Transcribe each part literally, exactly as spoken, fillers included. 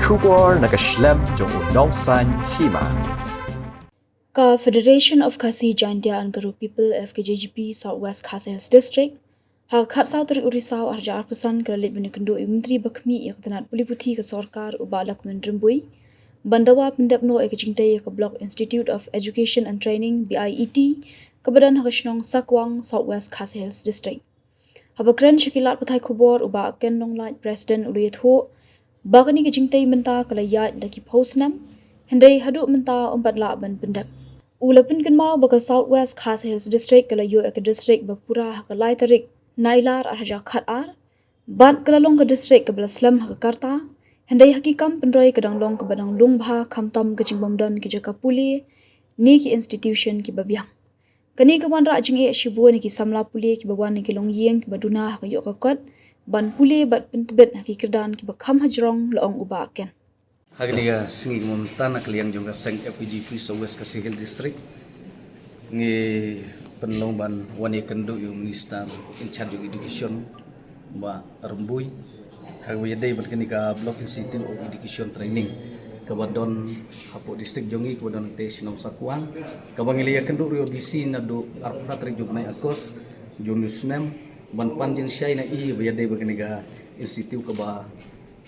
Khubor na ka shlem jong u nongsaiñ hima. Ka Federation of Khasi Jaintia and Garo People, F K J G P, South West Khasi Hills District, ha ka khatsaw tarik u Risaw arhajar arphew san ka la leit ban ïakynduh ïa u Myntri Bakhmih ïa ka tnat pule puthi ka sorkar u Bah Lahkmen Rymbui ban dawa pyndep noh ïa ka jingtei ïa ka Block Institute of Education and Training, B I E T, kaba don ha ka shnong Sakwang, South West Khasi Hills District. Haba kren sha ki lad pathai khubor, u Bah Ken Nonglait, President, u la ïathuh ba kane ka jingtei mynta ka la ïaid da ki phew snem, hynrei haduh mynta ym pat lah ban pyndep. U la pynkynmaw ba ka South West Khasi Hills District ka la ïoh ïa ka district ba pura ha ka lai tarik Nailar arhajar khatar, bad ka la long ka district kaba la slem ha ka karta, hynrei ha ki kam pynroi ka dang long kaba dang lung bha khamtam ka jingbym don ki jaka pule ne ki institution kiba biang. Kane ka wanrah jingeh shibun ïa ki samla pule kiba wan na ki longïing kiba duna ha ka ïoh ka kot ban pule bad pyntbit ha ki kyrdan kiba kham hajrong, la ong u Bah Ken. Ha kane ka sngi mynta na ka liang jong ka seng F K J P South West Khasi Hills District, ngi pynlong ban wan ïakynduh ïa u Minister in charge of Education, Bah Rymbui, ha kaba ïadei bad kane ka Block Institute of Education Training kaba don hapoh district jong ngi, kaba don hangtei shnong Sakwang, kaba ngi la ïakynduh ruh ïa u D C naduh arphew phra tarik jong u bnai August jong une u snem ban pan jingshai na i ba ïadei bad kane ka institute kaba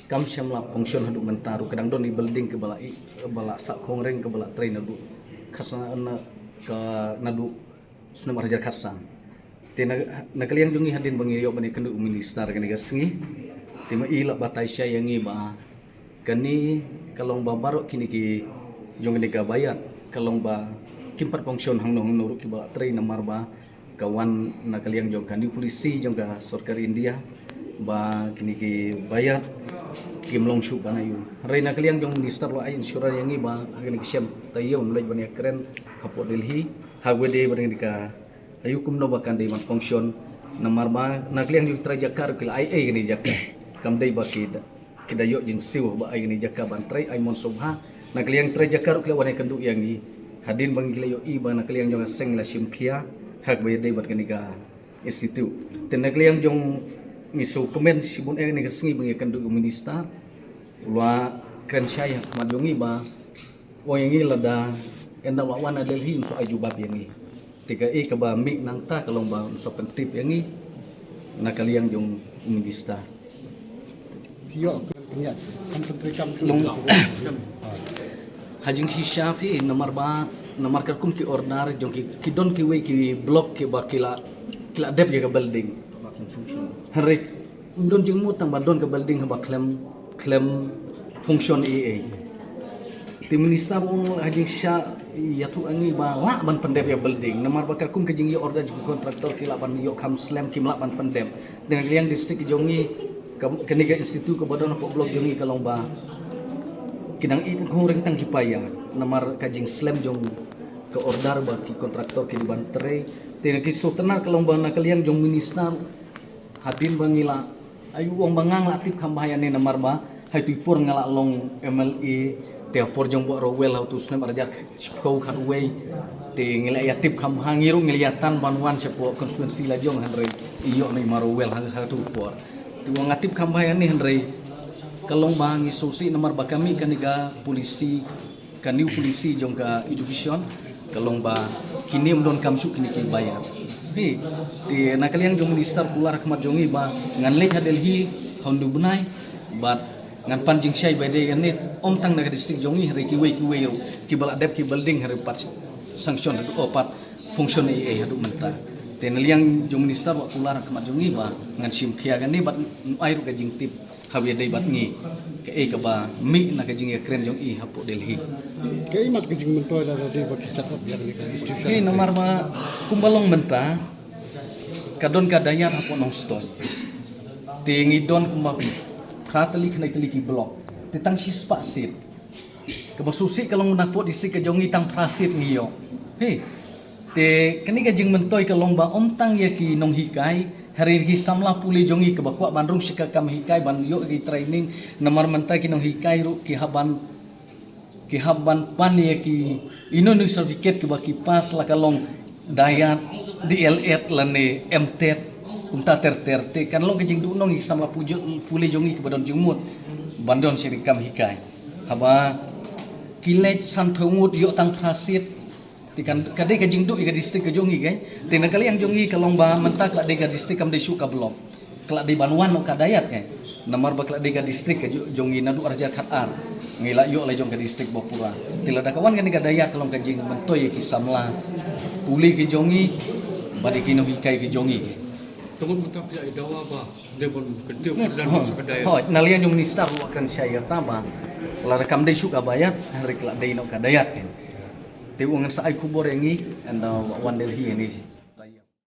kam shym la function haduh mynta ruh, ka dang don i building kaba la i, ba la sah khongren kaba la trei naduh khatsan, na ka naduh snem arhajar khatsan. Te na, na ka liang jong ngi hadien ba ngi ïoh ban ïakynduh u Minister kane ka sngi, te ma i la batai shai ïa ngi ba kane ka long ba baroh kine ki jong kane ka Bayat ka long ba kim pat function hangno hangno ruh kiba la trei namar ba ka wan na ka liang jong ka new policy jong ka sorkar India ba kine ki Bayat kim long shuh ban ïoh. Hynrei na ka liang jong u Minister la ai assurance ïa ngi ba ha kane ka snem taïew ym leit ban ïakren hapoh Delhi ha kaba ïadei bad kane ka ïoh kumno ba kan dei ban function namar ba na ka liang jong ki trai jaka ruh ki la ai ei kane ka jaka, kam dei ba ki da, ki da ïoh jingsiew ba ai kane ka jaka ban trei, ai mon sngewbha. Na ka liang trai jaka ruh ki la wan ïakynduh ïa ngi hadien ba ngi la ïohi ba na ka liang jong ka seng la shim khia ha kaba ïadei bad kane ka institute. Te na ka liang jong ngi sngewkmen shibun eh kane ka sngi ba ngi ïakynduh ïa u Minister, u la kren shai ha khmat jong ngi ba ong ïa ngi lada ynda u la wan na Delhi un sa ai jubab ïa ngi. Te kaei kaba mih nangta ka long ba un sa pyntip ïa ngi na ka liang jong u Minister. Ki ïoh ka pynïaid, kan pyntreikam ki. Long ha jingshisha phi, namar ba, namar katkum ki order jong ki, ki don kiwei ki block kiba ki la, ki la dep ïa ka building. Hynrei ym don jingmut tang ba don ka building haba khlem, khlem function ei ei. Te Minister u ong ha jingshisha ïathuh ïa ngi ba lah ban pyndep ïa building namar ba katkum ka jingïoh order jong ki contractor ki lah ban ïoh kham slem, kim lah ban pyndep. Te na ka liang district jong ngi, ka, kane ka institute kaba don hapoh block jong ngi ka long ba ki dang ïeit khongren tang ki paia namar ka jingslem jong ka order ba ki contractor ki dei ban trei. Te na ki sngewtynnad ka long ba na ka liang jong u Minister hadien ba ngi la, ai u ong ba nga la tip kham bha ïa ne namar ba ha itu i por nga la long M L A, te ha por jong Bah Rowell ha utu u snem arhajar shiphew khatwei. Te ngi la ïa tip kham bha, ngi ruh ngi la ïa tan ban wan shapoh constituency la jong, hynrei ïoh na i Ma Rowell ha, ha utu u por. Te u ong nga tip kham bha ïa ne, hynrei ka long ba ngi sngewsih namar ba ka mih kane ka policy, ka new policy jong ka education ka long ba kine ym donkam shuh kine ki Bayat. Phi, te na ka liang jong u Minister kular ha khmat jong ngi ba ngan leit ha Delhi ha une u bnai bad ngan pan jingshai ba dei kane, ym tang na ka district jong ngi, hynrei kiwei kiwei ruh kiba la dep ki building hynrei pat sanction haduh, oh, pat function ei ei haduh mynta. Te na liang jong u Minister wat kular ha khmat jong ngi ba ngan shim khia kane bad ai ruh ka jingtip ha kaba ïadei bad ngi kaei kaba mih na ka jingïakren jong i hapoh Delhi. Kaei mat ka jingmyntoi lada dei ba ki set up ïa kane ka institution? Hei, namar ba kumba long mynta ka don ka Dayat hapoh Nongstoiñ. Te ngi don kumba phra tylli khyndai tylli ki block. Te tang shispah seat. Kaba sngewsih ka long na pdeng district ka jong ngi tang phra seat ngi ïoh. Hei. Te kane ka jingmyntoi ka long ba ym tang ïa ki nonghikai, hynrei ki samla pule jong ngi kiba kwah ban rung sha ka kam hikai ban ïoh ki training, namar mynta ki nonghikai ruh ki hap ban, ki hap ban pan ïa ki, ino ino certificate kiba ki pass, la ka long Dayat, D El Ed lane M Ted, kumta ter ter. Te kan long ka jingduhnong ïa ki samla pujo-, pule jong ngi kiba don jingmut ban don sha ki kam hikai. Haba ki leit sanphew ngut ïoh tang phra seat. Te kan ka dei ka jingduh ïa ka district ka jong ngi, kan. Te na ka liang jong ngi ka long ba mynta ka la dei ka district kam dei shuh ka block. Ka la dei ban wan noh ka dayat, kan. Namar ba ka la dei ka district ka jo-, jong ngi naduh arhajar khatar. Ngi la ïoh la jong ka district ba pura. Te lada ka wan kane ka dayat ka long ka jingmyntoi ïa ki samla. Pule ki jong ngi. Bad ïa ki nonghikai ki jong ngi, kan. Te mynta phi la ïa dawa ba dei ban kyntiew pyrdan sa ka dayat. Hooid, na liang jong u minister ruh u kren shai ïa kata ba lada kam dei shuh ka dayat, hynrei ka la dei noh ka dayat, kan. Te u ngan sa ai khubor ïa ngi, ynda wan Delhi ïa ngi.